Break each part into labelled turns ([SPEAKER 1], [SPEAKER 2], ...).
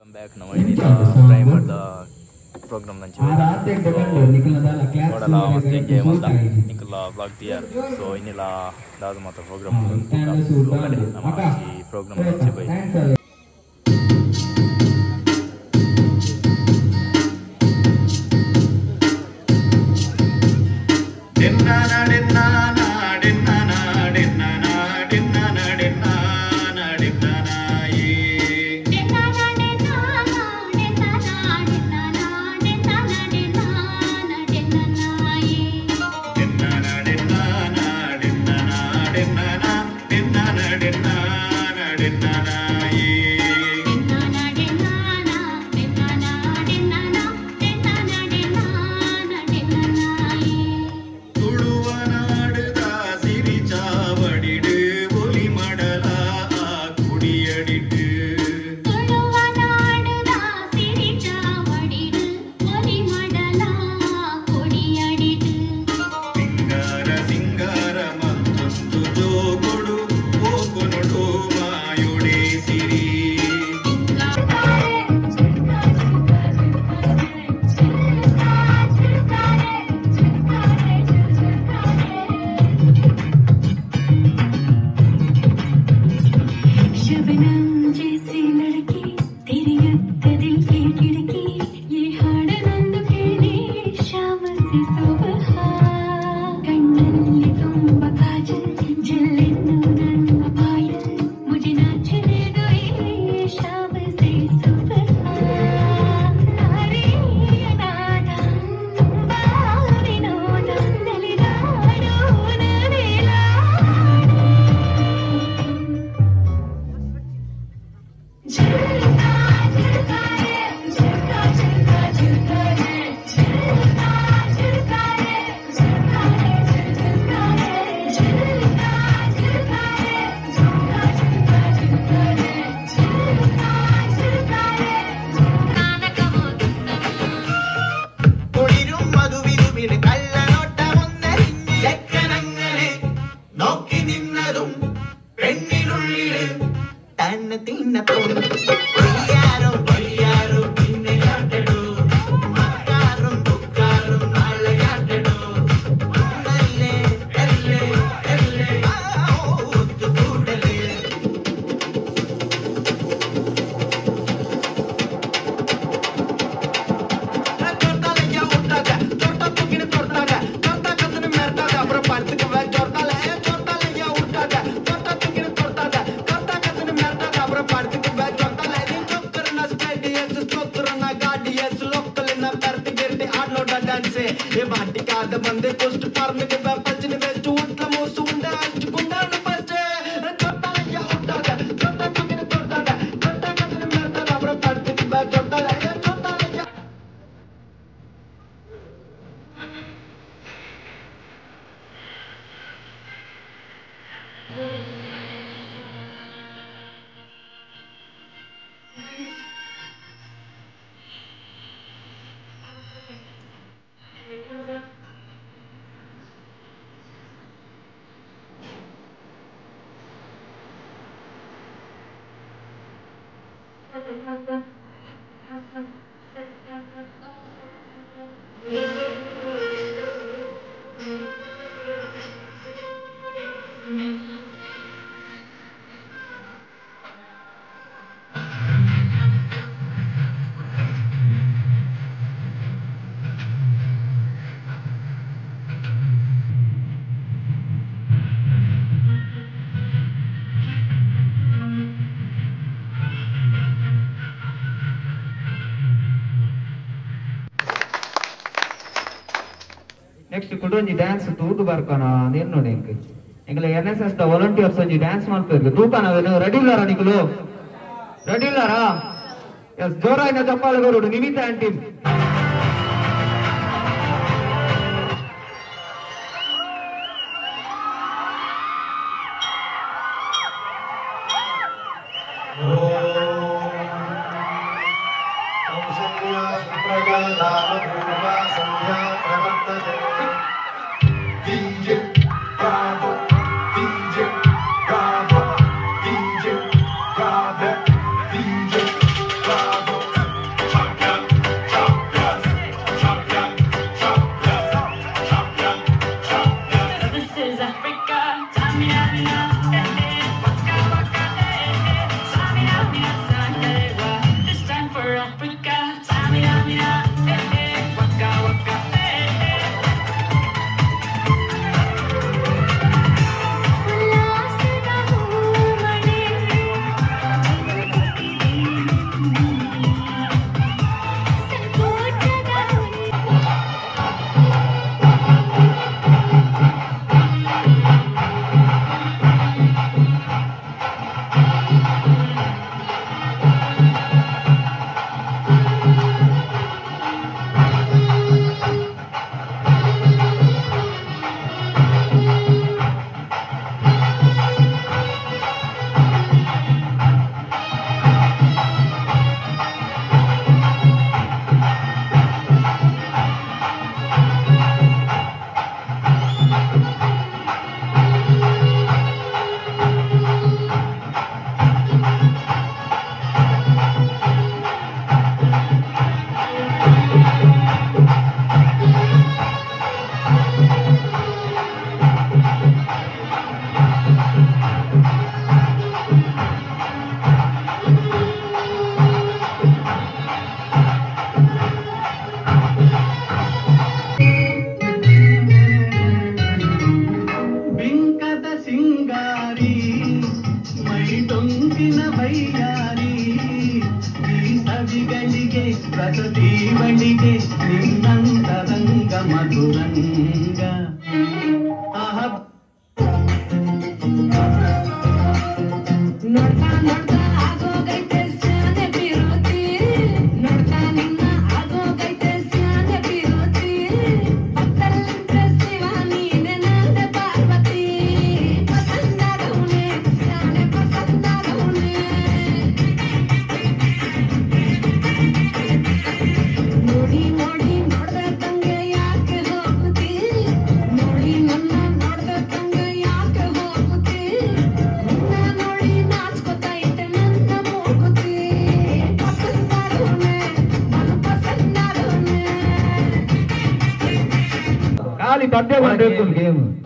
[SPEAKER 1] Back now in the primer the program lunch. Nicola vlog there. So in la mata program program
[SPEAKER 2] Next ಕುಡೊಂಜಿ dance ತೂದು ಬರ್ಕನ ನೋಡಿ ಎಂಕ್ ಎಂಕಲ ಎನ್ S S ದ volunteers ಒಂಜಿ dance ಮಾಡ್ಬೇಕು ತೂಕನ ready ಇಲ್ಲಾರ ನಿಕುಲು ರೆಡಿ ಇಲ್ಲಾರಾ? ಎಸ್, ಜೋರಾಯಿನ ಚಪ್ಪಾಳೆ ಬರೋಡು ನಿಮಿತಾ ಅಂಡ್ ಟೀಮ್.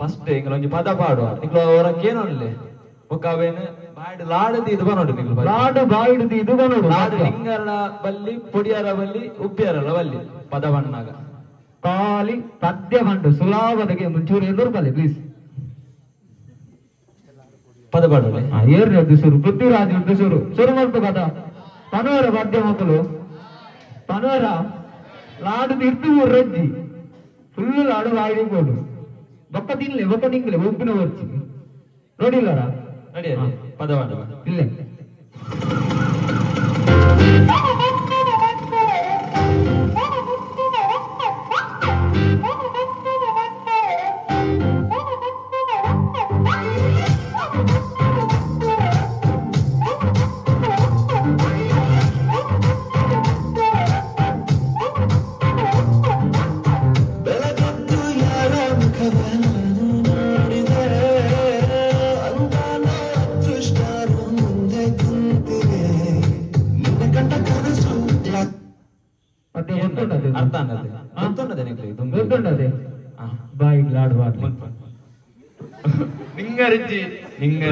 [SPEAKER 3] ಫಸ್ಟ್ ಎಂಗ್ಲ ಒಂಜಿ ಪದ ಪಾಡುವ ನಿಕ್ಲ ಹೊರ ಕೇನೊನ್ಲೆ ಬೊಕ್ಕ ಅವೇನು ಬಾಯ್ಡ್ ಲಾಡದಿ ಇದು ಬನೋಡು ನಿಕ್ಲ
[SPEAKER 2] ಲಾಡು ಬಾಯ್ಡ್ ಇದು ಬನೋಡು
[SPEAKER 3] ಲಾಡು ನಿಂಗರ ಬಲ್ಲಿ ಪೊಡಿಯಾರ ಬಲ್ಲಿ ಉಪ್ಪಿಯಾರಲ್ಲ ಬಲ್ಲಿ ಪದ ಬಣ್ಣಾಗ
[SPEAKER 2] ಖಾಲಿ ಪದ್ಯ ಬಂಡು ಸುಲಾಭದ ಗೇಮ್ ಒಂಚೂರು ಎದುರು ಬಲ್ಲಿ ಪ್ಲೀಸ್
[SPEAKER 3] ಪದ ಪಾಡೋಲೆ
[SPEAKER 2] ಏರ್ನದ್ದು ಸುರು ಪೃಥ್ವಿರಾಜ್ ಉಂಟು ಸುರು ಸುರು ಮಲ್ಪು ಕದ ಪನೋರ ಪದ್ಯ ಮಕ್ಕಳು ಪನೋರ ಲಾಡು ತಿರ್ತು ರಜ್ಜಿ ಫುಲ್ ಲಾಡು ಬಾಯಿಗೆ ಬೋಡು ಬೊಕ್ಕ ತಿನ್ಲೆ ಬೊಕ್ಕ ತಿಂಗ್ಲೆ ಉಪ್ಪಿನ ಒರ್ಚಿ ನೋಡಿಲ್ಲರಾ
[SPEAKER 3] ನಡಿ ಪದ ಪಾಡುವ
[SPEAKER 2] ಇಲ್ಲ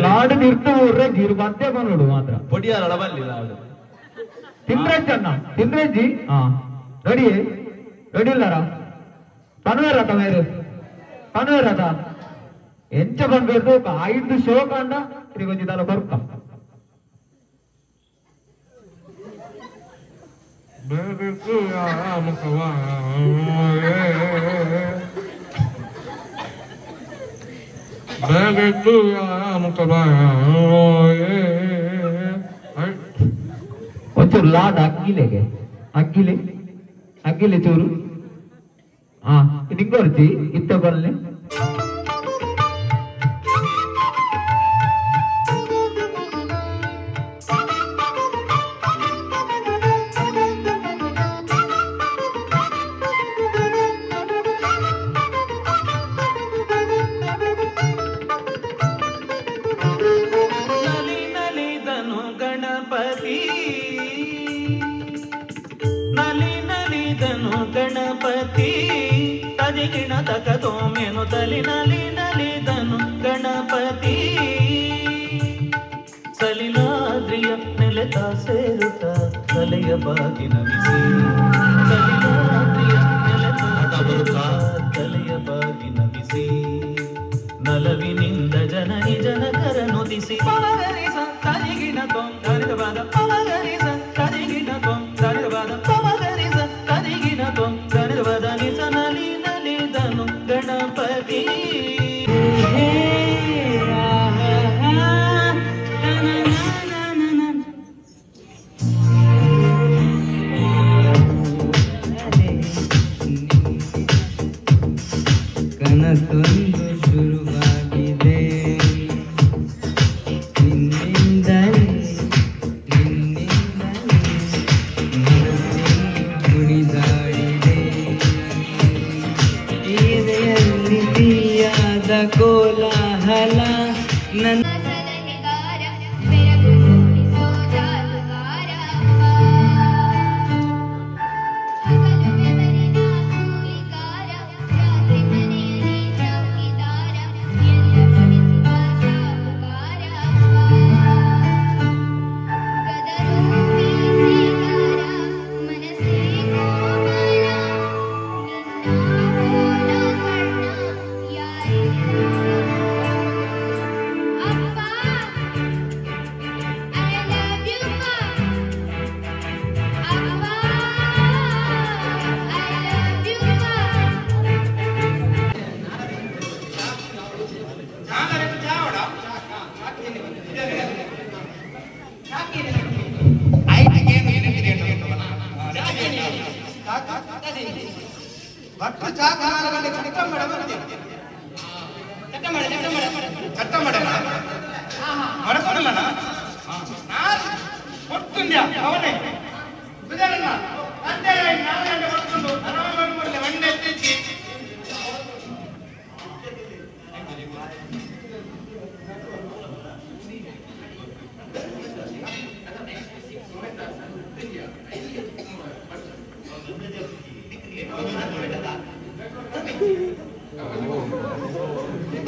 [SPEAKER 2] ಲಾಡು ತಿರ್ತು ಊರ್ರೆ ಪದ್ಯ ಬನ್ನೋಡು ಮಾತ್ರ
[SPEAKER 3] ಪೊಡಿಯಾರಳ ಬಲ್ಲಿ ಲಾಡು
[SPEAKER 2] ತಿಂದ್ರಜ್ಜಿ ಅಣ್ಣ ತಿಂದ್ರಜ್ಜಿ ಹಾ ರೆಡಿ ರೆಡಿ ಇಲ್ಲಾರ ಪನ್ವೇರತ ಮೇರು ಪನ್ವೇರತ ಎಂಚ ಬಂದ್ಬೇಕು ಐದು ಶೋ ಕಂಡ ತಿರುಗಿ ತಲ ಕೊರ್ಕ ಒಂಚೂರು ಲಾಡ್ ಅಗ್ಗಿಲೆಗೆ ಅಗ್ಗಿಲೆ ಅಗ್ಗಿಲೆ ಚೂರು ಹಾ ನಿಂಗೊರ್ಚಿ ಇತ್ತ ಬಲ್ಲೆ
[SPEAKER 4] ನಲಿ ನಲಿ ನಲಿದನು ಗಣಪತಿ ಸಲಿಲಾದ್ರಿಯ ನೆಲೆತ ಸೇರುತ್ತ ತಲೆಯ ಬಾಗಿ ನಮಿಸಿ ಸಲಿಲಾದ್ರಿಯ ನೆಲೆತ ಸೇರುತ್ತ ತಲೆಯ ಬಾಗಿ ನಮಿಸಿ ನಲವಿನಿಂದ ಜನನಿ ಜನಕರನುದಿಸಿ ಪವಗರಿಸ ತರಿಗಿನ ತೊಂ ಧರಿದ ಪವಗರಿಸ ತರಿಗಿನ ತೊಂ ಧರಿದ ಪವಗರಿಸ ತರಿಗಿನ ತೊಂ ಧರಿದ ನಿಸ ನಲಿ ನಲಿದನು ಗಣಪತಿ
[SPEAKER 2] ಕನಸೊಂದು ಶುರುವಾಗಿದೆ ನಿನ್ನಿಂದಲೇ ನಿನ್ನಿಂದಲೇ ಮನಸ್ಸಿಂದು ಕುಣಿದಾಡಿದೆ ಎದೆಯಲ್ಲಿ ಸಿಹಿಯಾದ ಕೋಲಾಹಲ ನನ್ನ
[SPEAKER 5] ಸಲಹೆಗಾರ ಬೆರಗು ಮೂಡಿಸೋ ಜಾದುಗಾರ ಹಗಲು ಬೆವರಿನ ಕೂಲಿಕಾರ ರಾತ್ರಿ ಮನೆಯಲ್ಲಿ ಚೌಕಿದಾರ ಎಲ್ಲ ಕೊಡಿಸುವ ಸಾಹುಕಾರ ಗದರೂಪಿ ಸೇಕಾರ ಮನಸ್ಸೇ ಕೋಮಲ ನಿನ್ನ ಹೋಲೋ ಕಣ್ಣ ಯಾರಿಲ್ಲ. ಅಪ್ಪ, I love you, pa. ಅಪ್ಪ, I love you, pa.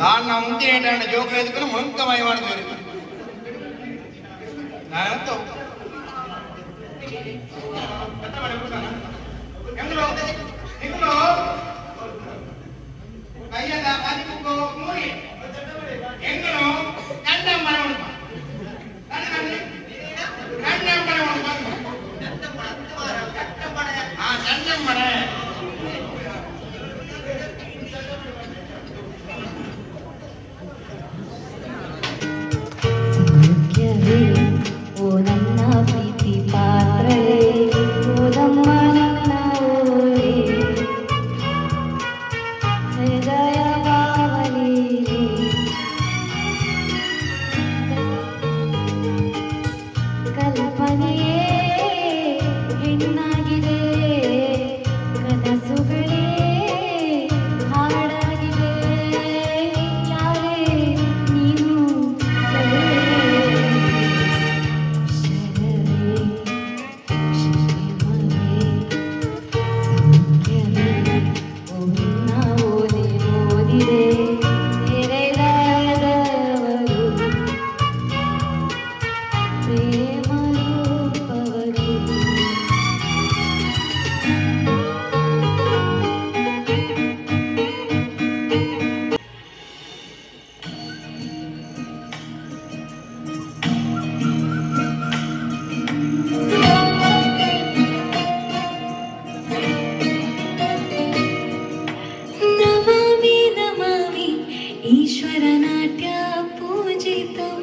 [SPEAKER 6] దాన్ని ఉంటే ఏంటంటే జోకులు ఎదుకుని మునంకమై వాడుతారు నాయనతో
[SPEAKER 5] ಸೌಖ್ಯವೇ ಓ ನನ್ನ ಪ್ರೀತಿ ಪಾತ್ರಳೇ ಓದಮ್ಮ ನನ್ನ ಓಳೆ ಹೃದಯ ಭಾವಲೀಲೆ ಕಲ್ಪನೆಯೇ ಹೆಣ್ಣಾಗಿದೆ ಕನಸುಗಳೇ ಹಾಡಾಗಿದೆ ಯಾರೇ ನೀನು ಶರವೇ ಕ್ಷೇಮವೇ ಸೌಖ್ಯವೇ ಓ ನಿನ್ನ ಓದಿ ಓದಿದೆ ತೆರೆದಾದವರು ಪ್ರೇಮರೂಪವರು. ನಮಾಮಿ ನಮಾಮಿ ಈಶ್ವರನಾಟ್ಯ ಪೂಜಿತಂ.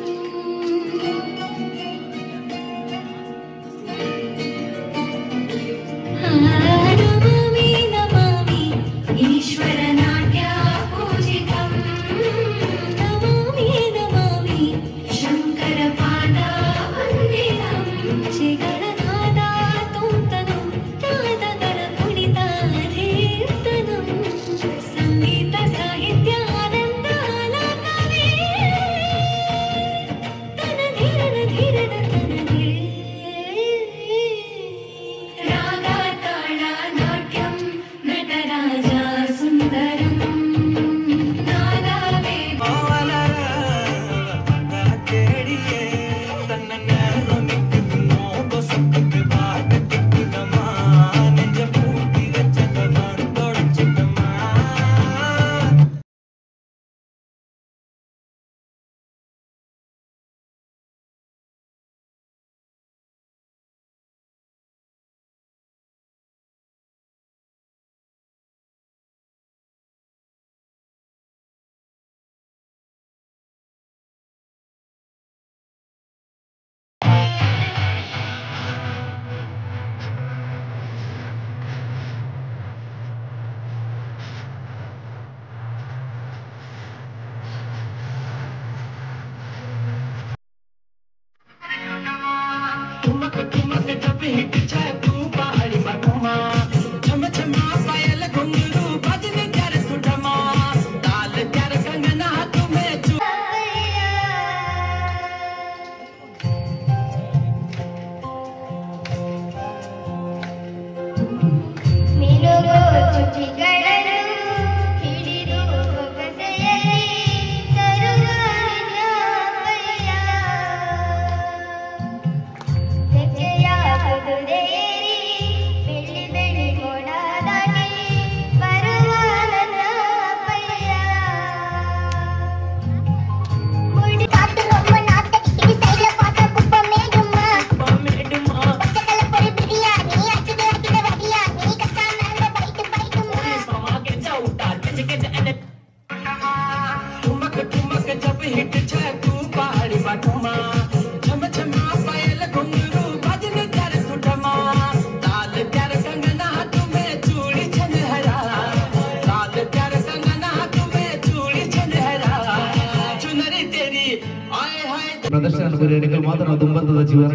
[SPEAKER 7] ಪ್ರದರ್ಶನ ಮಾತ್ರ ತುಂಬಂತದ ಜೀವನ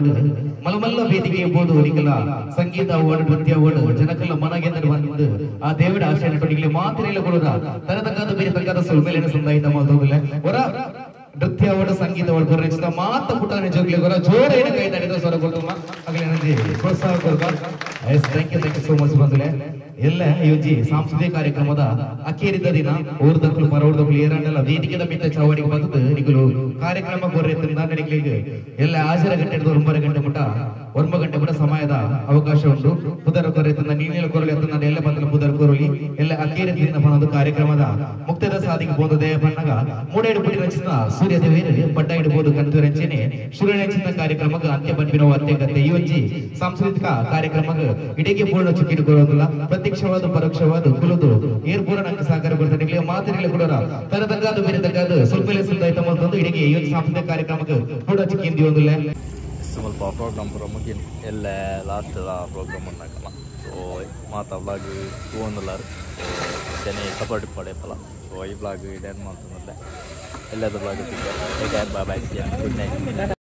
[SPEAKER 7] ಮಲಮಲ್ಲ ವೇದಿಕೆ ಬೋದು ನಿಕಲ ಸಂಗೀತ ಓಡು ನೃತ್ಯ ಓಡು ಜನಕಲ್ಲ ಮನಗೆಂದರೆ ಬಂದು ಆ ದೇವರ ಆಶಯ ನಟನಿಗೆ ಮಾತ್ರ ಕೊಡುದ ತರತಕ್ಕಾದ ಬೇರೆ ತಕ್ಕಾದ ಸೊಲ್ಮೇಲೆ ಸಂದಾಯಿತ ಮಾಡೋದಿಲ್ಲ ಹೊರ ನೃತ್ಯ ಓಡು ಸಂಗೀತ ಓಡು ಕೊರಚಿತ ಮಾತ ಪುಟಾನೆ ಜೋಗ್ಲೆ ಗೊರ ಜೋರ ಏನ ಕೈ ತಡಿದ ಸ್ವರ ಕೊಡುಮ ಆಗಲೇ ನಂಜಿ ಪ್ರೋತ್ಸಾಹ ಕೊಡುವ. Yes, thank you so much ಬಂದುಲೆ. ಎಲ್ಲ ಯೋಜಿ ಸಾಂಸ್ಕೃತಿಕ ಕಾರ್ಯಕ್ರಮದ ಅಕೇರಿದ ದಿನ ಊರ್ದಕ್ಕಲು ಪರವೂರ್ದಕ್ಕಲು ಏರಂಡಲ್ಲ ವೇದಿಕೆದ ಮಿತ್ತ ಚಾವಡಿಗೆ ಬಂದದ್ದು ನಿಗಲು ಕಾರ್ಯಕ್ರಮ ಕೊರ್ರೆ ನಿಗಳಿಗೆ ಎಲ್ಲ ಆಜರ ಗಂಟೆ ಹಿಡಿದು 9 ಗಂಟೆ ಮುಟ 9 ಗಂಟೆ ಮುಟ ಸಮಯದ ಅವಕಾಶ ಉಂಟು. ಪುದರ ಕೊರೆ ತಂದ ನೀನೆಲ್ಲ ಕೊರಲಿ ತಂದ ಎಲ್ಲ ಬಂದಲ ಪುದರ ಕೊರಲಿ ಎಲ್ಲ ಅಕೇರಿ ದಿನ ಬಂದು ಕಾರ್ಯಕ್ರಮದ ಮುಕ್ತದ ಸಾಧಿಗೆ ಬಂದ ಬಣ್ಣಗ ಮೂಡೇಡು ಪುಟಿ ರಚಿಸಿದ ಸೂರ್ಯ ದೇವರು ಪಡ್ಡ ಇಡಬಹುದು ಕಂತು ರಚನೆ ಸೂರ್ಯ ರಚಿಸಿದ ಕಾರ್ಯಕ್ರಮಕ್ಕೆ ಅಂತ್ಯ ಬಂದಿರೋ ಅಂತ್ಯಗತೆ ಈ ಒಂಜಿ ಸಾಂಸ್ಕೃತಿಕ ಕಾರ್ಯಕ್ರಮಕ್ಕೆ ಇಡೀ ಪೂರ್ಣ ಚುಕ್ಕಿಟ್ಟು ಕೊರೋದಿಲ್ಲ. ಪ್ರತ್ಯಕ್ಷವಾದ ಪರೋಕ್ಷವಾದ ಕುಲದು ಏರ್ ಪೂರ್ಣ ನಂಗೆ ಸಹಕಾರ ಕೊಡ್ತಾರೆ ಮಾತಿನಲ್ಲಿ ಕೊಡೋರ ತರತಕ್ಕಾದ ಬೇರೆ ತಕ್ಕಾದ ಸ್ವಲ್ಪ ತಂದು ಇಡೀ ಈ ಒಂದು ಸಾಂಸ್ಕೃತಿಕ ಕಾರ್ಯಕ್ರಮಕ್ಕೆ ಪೂರ್ಣ ಚುಕ್ಕಿ ಒಂದಿಲ್ಲ.
[SPEAKER 1] ಸ್ವಲ್ಪ ಪ್ರೋಗ್ರಾಮ್ ಪೂರ ಮುಗಿನ ಎಲ್ಲ ಲಾಸ್ಟ್ ಪ್ರೋಗ್ರಾಮ್ ಉಂಡಾಕಲ್ಲ. ಸೊ ಮಾತಾ ವ್ಲಾಗ್ ತೂವೊಂದುಲ್ಲಾರು. ಸೊ ಅಂಚನೆ ಸಪೋರ್ಟ್ ಪಡೆಪಲ. ಸೊ ಈ ವ್ಲಾಗ್ ಇದೇನು ಮಾಡ್ತಂದ್ರೆ ಎಲ್ಲದ vlog. Bye bye, good night.